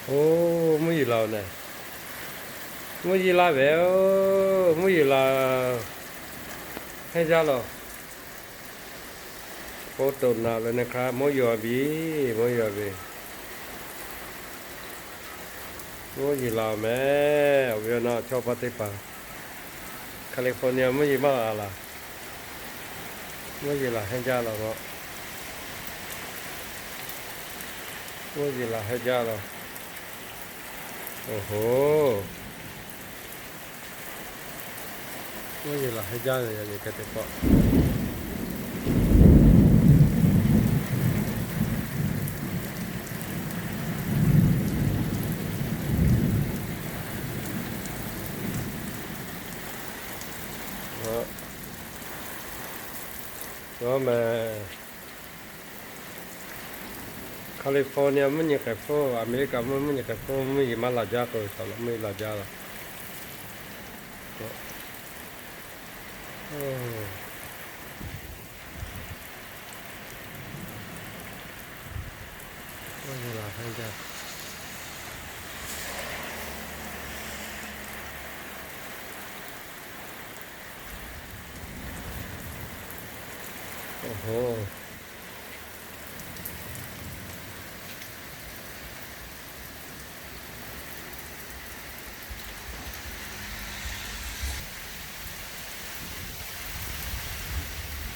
Oˇ, mvuhˇ yeˬ laˬ-oˬ neh. Mvuhˇ yeˬ laˬ ve-oˬ, mvuhˇ yeˬ laˬ. Hehnˇ jaˇ laˬ. K'oˆ toꞈ naꞈ ve neh hk'a, mvuhˇ yeˬ a ve, mvuhˇ yeˬ a ve. Mvuhˇ yeˬ laˬ meh, awˬ viˉ awˬ nyi chaw pa teˇ hpaˍ. California mvuhˇ yeˬ maˇ laˬ laˬ. Mvuhˇ yeˬ laˬ hehnˇ jaˇ laˬ. Mvuhˇ yeˬ laˬ hehnˇ jaˇ laˬ. Oˬ hoˬ. Mvuhˇ yeˬ laˬ hehnˇ jaˇ ve yaꞈ nyi hk'e te k'o. California mvuhˇ nyi k'ai hpfuhˇ, America mvuhˇ, mvuhˇ nyi k'ai hpfuhˇ mvuhˇ yeˬ maˇ laˬ jaˇ k'o ve htaꞈ laꞈ mvuhˇ yeˬ laˬ jaˇ laˬ.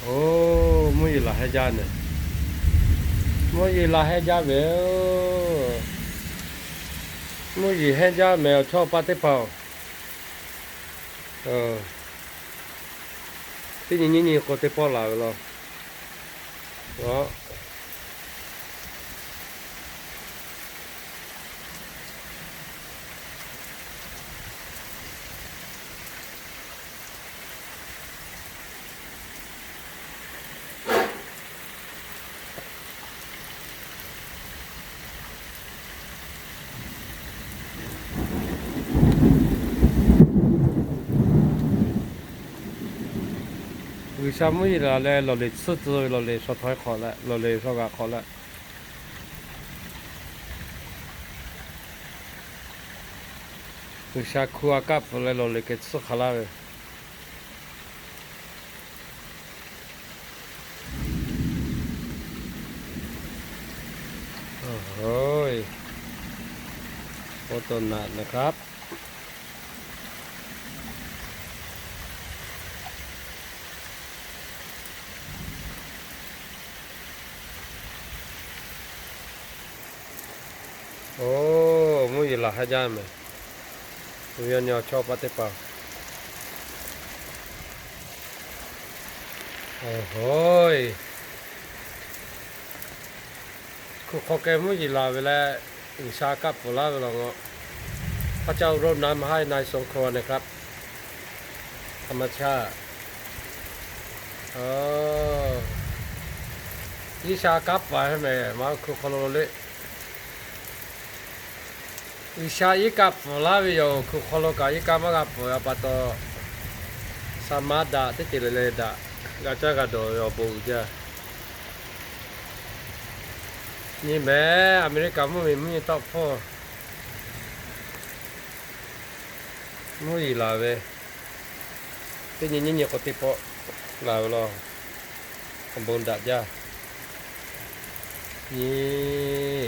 Oˇ, mvuhˇ yeˬ laˬ hehnˇ jaˇ neh. Mvuhˇ yeˬ laˬ hehnˇ jaˇ ve-oˬ. Mvuhˇ yeˬ hehnˇ jaˇ meh awˬ chawˇ pa teˇ hpaˍ-oˬ. Teˇ nyi nyiˇ nyi k'o teˇ pawˆ laˬ ve law. G'uiˬsha mvuhˇ yeˬ laˬ leh lawˬ leˬ tsuhˇ tcuh ve lawˬ leˬ shaw htawˇ hk'awꞈ leh lawˬ leˬ shaw g'aꞈ hk'awꞈ leh, G'uiˬsha hku a kaˆ pfuhˍ leh lawˬ leˬ kehˬ tsuhˇ hk'aˬ laˇ ve. Oˇ, โฆษณา นะครับ. Oˇ, mvuhˇ yeˬ laˬ hehnˇ jaˇ meh. Awˬ viˉ awˬ nyi chaw pa teˇ hpaˍ. Oˬ hoˬ. Hkui hk'aw keh mvuhˇ yeˬ laˬ ve leh, G'uiˬsha kaˆ pfuhˍ laˇ ve law. พระเจ้าโปรดนำให้นายสองคนนะครับ ธรรมชาติ G'uiˬsha kaˆ pfuhˍ hehnˇ meh maˇ hkui hk'aw lo le. G'uiˬsha iˉ kaˆ pfuhˍ laˇ ve yoˬ. Hkui hk'aw lo kaꞈ iˉ kaˆ maˇ g'a pfuhˍ a pa taw, saˍmaˍ daꞈ teˇ ceuˬ le le daꞈ g'a caˇ g'a dawˬ ve awˬ bon uiˍ jaˇ. Nyi meh, America mvuhˇ miˬ mvuhˇ nyi tawˆ hpfuhˇ mvuhˇ yeˬ laˬ ve, teˇ nyi nyiˇ nyi k'o teˇ pawˆ laˬ ve law. Awˬ bon daꞈ jaˇ. Nyi